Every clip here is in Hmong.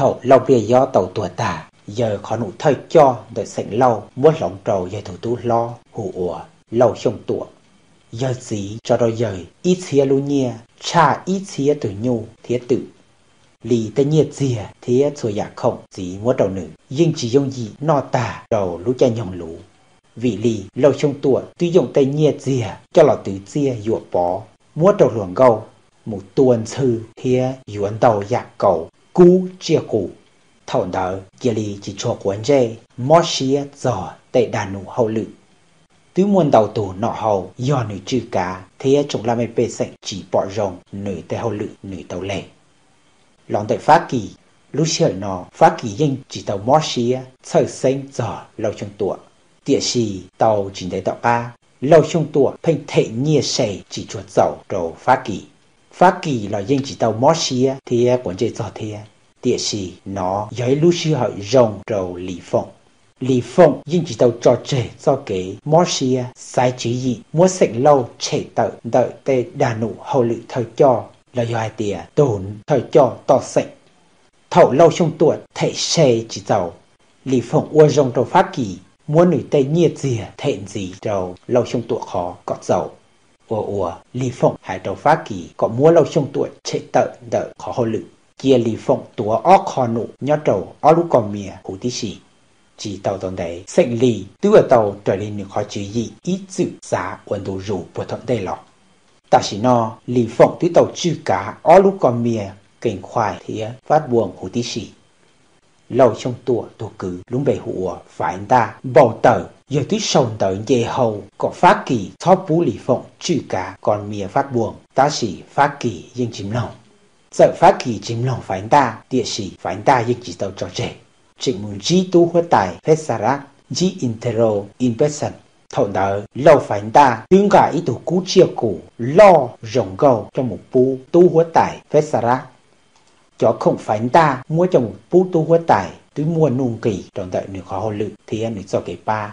Thaum Lauj Npliaj Yob tau tuag tag, yawg qhov num thawj coj ntawm xeem Lauj muab hloov rau yawg tus tub hlob hu ua Lauj Xyooj Tuam. Yawg txiv tso rau yawg ib txhiab lub nyiaj tshaj ib txhiab tus nyuj thiab twm. Li tej nyiaj txiag thiab txhua yam khoom txiv muab rau nws yeej tsis yooj yim noj tag rau lub caij nyoog luv. Vim li Lauj Xyooj Tuam twb yoom tej nyiaj txiag coj los twv txiaj yuam pov, muab rau hluas nkauj mus tua ntxhw thiab yuav ntau yam kaus kub tsiaj qus. Thaum ntawd cia li tsis tshua quav ntsej mob siab txog tej dag num hauj lwm. Twb muaj ntau tus nom hau yog nws tswj kav thiab tsoom laj mej pej xeem tsis pom zoo nws tej hauj lwm nws tau leg. Los ntawm Fab Kis, lub sij hawm no Fab Kis yeej tsis tau mob siab txhawj xeeb txog Lauj Xyooj Tuam, tiam sis tau tsis ntev tom qab, Lauj Xyooj Tuam pheej them nyiaj se tsis tshua txaus rau Fab Kis. Fab Kis los yeej tsis tau mob siab thiab quav ntsej txog thiab, tiam sis nov yog ib lub sij hawm zoo rau Lis Foom. Lis Foom yeej tsis tau tso tseg txoj kev mob siab xaiv tswv yim muab xeem Lauj tshem tawm ntawm tej dag num hauj lwm thawj coj los yog hais tias tus thawj coj toj xeem. Thaum Lauj Xyooj Tuam them se tsis txaus, Lis Foom ua zoo rau Fab Kis muab nws tej nyiaj txiag them ntxiv rau Lauj Xyooj Tuam qhov kom txaus. Ua ua Lis Foom hais rau Fab Kis kom muab Lauj Xyooj Tuam tshem tawm ntawm qhov hauj lwm, cia Lis Foom tuav ob qho num nyob rau ob lub kos mias huv tib si. Tsis tau tau ntev xeem Lis twb ua tau raws li nws qhov tswv yim ib txwm xav ua ntu zus puag thaum ntej los. Tam sim no Lis Foom twb tau tswj kav ob lub kos mias Kees Khuais thiab Fab Vuas huv tib si. Lauj Xyooj Tuam tus kwv lub npe hu ua Faiv Ntaj npau taws, yawg twb sau ntawv nce hau kom Fab Kis txhob pub Lis Foom tswj kav kos mias Fab Vuas, tab sis Fab Kis yeej tsis mloog. Txawm Fab Kis tsis mloog Faiv Ntaj, tiam sis Faiv Ntaj yeej tsis tau tso tseg, tseem mus ntsib tub huab tais Phej Xa Rab, ntsib Intero Inpexan. Thaum ntawd Lauj Faiv Ntaj twb nqa ib tug kub tsiaj qus loj zoo nkauj coj mus pub tub huab tais Phej Xa Rab. Cov khoom Faiv Ntaj muab coj mus pub tub huab tais twb muaj nuj nqis rau ntawm nws qhov hauj lwm thiab nws txoj kev pab.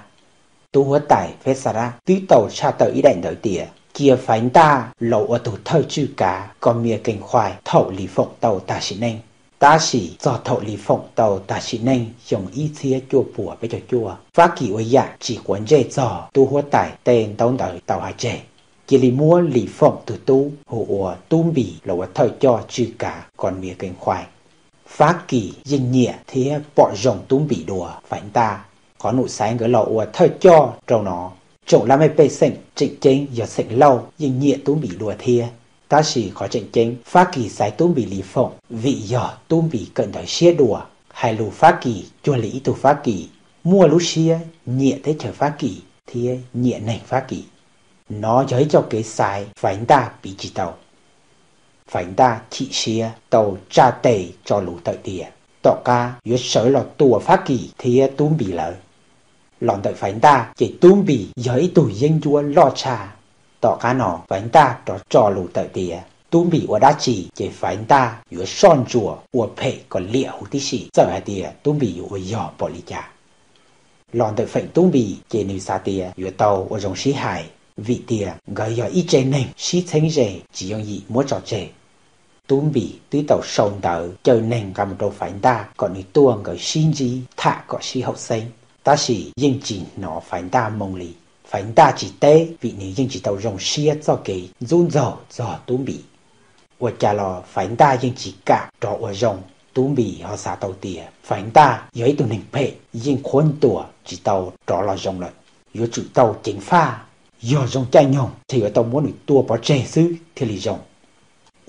Tub huab tais Phej Xa Rab twb tau tshaj tawm ib daim ntawv tias cia Faiv Ntaj los ua tus thawj tswj kav kos mias Kees Khuais thaum Lis Foom tau tag sim neej. Tab sis txog thaum Lis Foom tau tag sim neej xyoo ib txhiab cuaj puas peb caug cuaj, Fab Kis ua yam tsis quav ntsej txog tub huab tais tej ntaub ntawv tau hais tseg, cia li muab Lis Foom tus tub hu ua Tub Npis los ua thawj coj tswj kav kos mias Kees Khuais. Fab Kis yeej nyiam thiab pom zoo Tub Npis dua Faiv Ntaj. Qhov num xaiv nkawd los ua thawj coj rau no, tsoom laj mej pej xeem tseem ceeb yog xeem Lauj yeej nyiam Tub Npis dua thiab. Tab sis qhov tseem ceeb Fab Kis xaiv Tub Npis Lis Foom vim yog Tub Npis kawm ntawv siab dua, hais lus Fab Kis cuag li ib tug Fab Kis, muaj lub siab nyiam teb chaws Fab Kis thiab nyiam neeg Fab Kis. Nov yog ib txoj kev xaiv Faiv Ntaj piv tsis tau. Faiv Ntaj chim siab tau tsa tes tso lus tawm tias tom qab yuav sawv los tua Fab Kis thiab Tub Npis lawv. Los ntawm Faiv Ntaj ces Tub Npis yog ib tug yeeb ncuab loj tshaj. Tom qab no Faiv Ntaj rov tso lus tawm tias Tub Npis ua dab tsi ces Faiv Ntaj yuav soj ntsuas ua phem kom liam huv tib si txawm hais tias Tub Npis yuav ua yog npaum li cas. Los ntawm feem Tub Npis ces nws xav tias yuav tau ua zoo sib hais, vim tias nkawd yog ib tse neeg sib txheeb ze tsis yooj yim muab tso tseg. Tub Npis twb tau sau ntawv caw neeg nqa mus rau Faiv Ntaj kom nws tuaj nkawd sib ntsib tham kom sib haum xeeb, tab sis yeej tsis hnov Faiv Ntaj moo li. Faiv Ntaj tsis teb vim nws yeej tsis tau zoo siab txoj kev ntxub ntxaug txog Tub Npis. Ua cas los Faiv Ntaj yeej tsis kam rov ua zoo. Tub Npis ho xav tau tias Faiv Ntaj yog ib tug neeg phem yeej qhuab ntuas tsis tau rov los zoo lawm, yuav tsum tau ceev faj. Yog zoo caij nyoog ces yuav tau muab nws tua pov tseg xwb thiaj li zoo.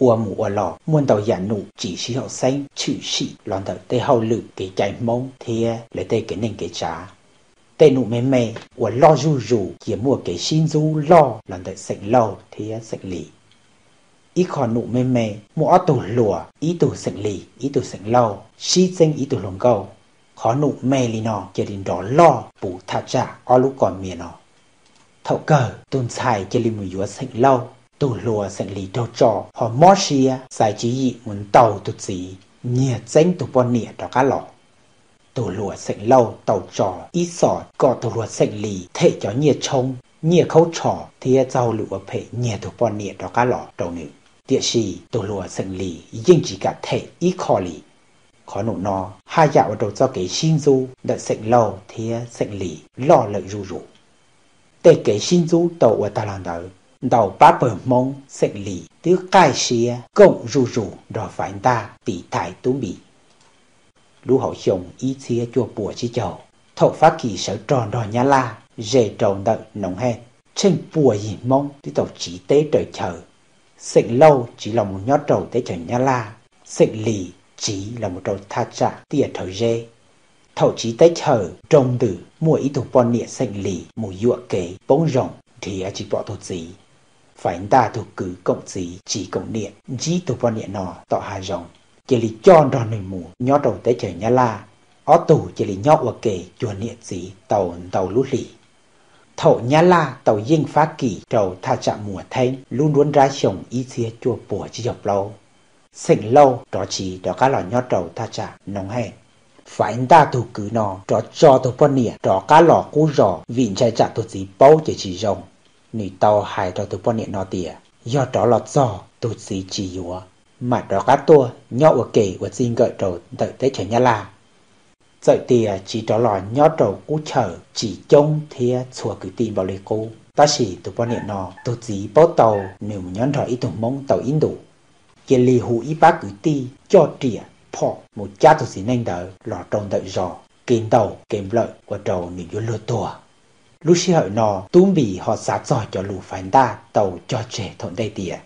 Ua mus ua los muaj ntau yam num tsis sib haum xeeb tshwm sim los ntawm tej hauj lwm kev cai Hmoob thiab lawv tej kev neej kev tsav. Tej num me me uas loj zuj zus cia muaj kev sib ntxub loj los ntawm xeem Lauj thiab xeem Lis. Ib qho num me me muaj ob tug hluas, ib tug xeem Lis ib tug xeem Lauj, sib txeeb ib tug hluas nkauj. Qhov num me li no cia li nrov loj puv thaj tsam ob lub kos mias no. Thaum kawg tus ntxhais cia li mus yuav xeem Lauj, tus hluas xeem Lis raug tso ho mob siab xaiv tswv yim mus ntaus tus txiv, nyiag txeeb tus poj niam rov qab los. Tus hluas xeem Lauj tau tso ib xom kom tus hluas xeem Lis them cov nyiaj tshoob, nyiaj khaub tsho thiab txoj hauj lwm ua phem nyiag tus poj niam rov qab los rau nws. Tiam sis tus hluas xeem Lis yeej tsis kam them ib qho li. Qhov num no haj yam ua rau txoj kev sib ntxub ntawm xeem Lauj thiab xeem Lis loj lawm zuj zus. Tej kev sib ntxub tau ua tag los ntawd, ntau pab pawg Hmoob xeem Lis twb qaij siab koom zuj zus nrog Faiv Ntaj tiv thaiv Tub Npis. Lub hauv xyoo ib txhiab cuaj puas tsib caug, thaum Fab Kis sawv rog nrog Nyab Laj ze rau ntawm Noov Hej, tsheej puas yig Hmoob twb tau tsiv teb raws chaw. Xeem Lauj tsiv los mus nyob rau teb chaws Nyab Laj, xeem Lis tsiv los mus rau thaj tsam Tiaj Rhawv Zeb. Thaum tsiv teb chaws, nroo ntws muaj ib tug poj niam xeem Lis mus yuam kev poob zoo, nrhiav tsis pom tus txiv. Faiv Ntaj tus kwv koom txiv tsis koom niam ntsib tus poj niam no tom hav zoov, cia li coj nrog nws mus nyob rau teb chaws Nyab Laj. Ob tug cia li nyob ua ke cuag niam txiv tau ntau lub hlis. Thaum Nyab Laj tau yeej Fab Kis rau thaj tsam Muas Theeb lub nruab nrab xyoo ib txhiab cuaj puas tsib caug plaub, xeem Lauj rov tsiv rov qab los nyob rau thaj tsam Noov Hej. Faiv Ntaj tus kwv no rov tso tus poj niam rov qab los qub zos vim ntshai tsam tus txiv paub ces tsis zoo. Nws tau hais rau tus poj niam no tias yog rov los txog tus txiv tsis yuav, mam rov qab tuaj nyob ua ke ua txij nkawm rau ntawm teb chaws Nyab Laj. Txawm tias tsiv rov los nyob rau qub chaw tsis coob thiab txhua kwv tij npaum li qub, tab sis tus poj niam no tus txiv paub tau nws mus nyob nrog ib tug Hmoob tau ib ntus, cia li hu ib pab kwv tij coj riam phom mus cab tus txiv neej ntawd los rau ntawm zos, kev ntaus kev nplawm ua rau nws yuav luag tuag. Lub sij hawm no Tub Npis ho xav txog cov lus Faiv Ntaj tau cog tseg thaum ntej tias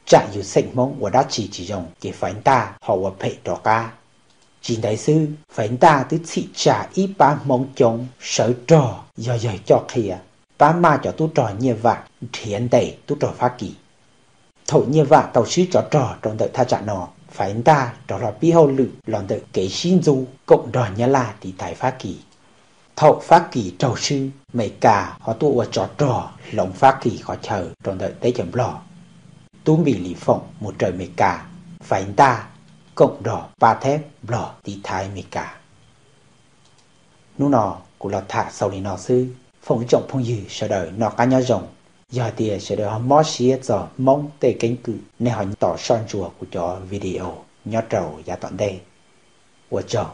tsam yus xeem Hmoob ua dab tsi tsis zoo ces Faiv Ntaj ho ua phem rov qab. Tsis ntev xwb, Faiv Ntaj twb txhim tsa ib pab Hmoob coob sawv rog yog yawg coj qhia, pab maj cov tub rog Nyiaj Vam nrhiav ntes tub rog Fab Kis. Thaum Nyiaj Vam tau swb tsov rog rau ntawm thaj tsam no, Faiv Ntaj rov hlo pib hauj lwm los ntawm kev sib ntxub koom nrog Nyab Laj tiv thaiv Fab Kis. Thaum Fab Kis raug swb, Mes Kas ho tuaj ua tsov rog hloov Fab Kis qhov chaw rau ntawm teb chaws Nplog. Tub Npis Lis Foom mus raws Mes Kas, Faiv Ntaj koom nrog Pab Theb Nplog tiv thaiv Mes Kas. Hnub no kuv los tham xaus li no xwb, foom ib tsoom phooj ywg sawv daws noj qab nyob zoo. Yog hais tias sawv daws ho mob siab txog Hmoob tej keeb kwm, nej ho tos soj ntsuas kuv cov video nyob rau yav tom ntej. Ua tsaug.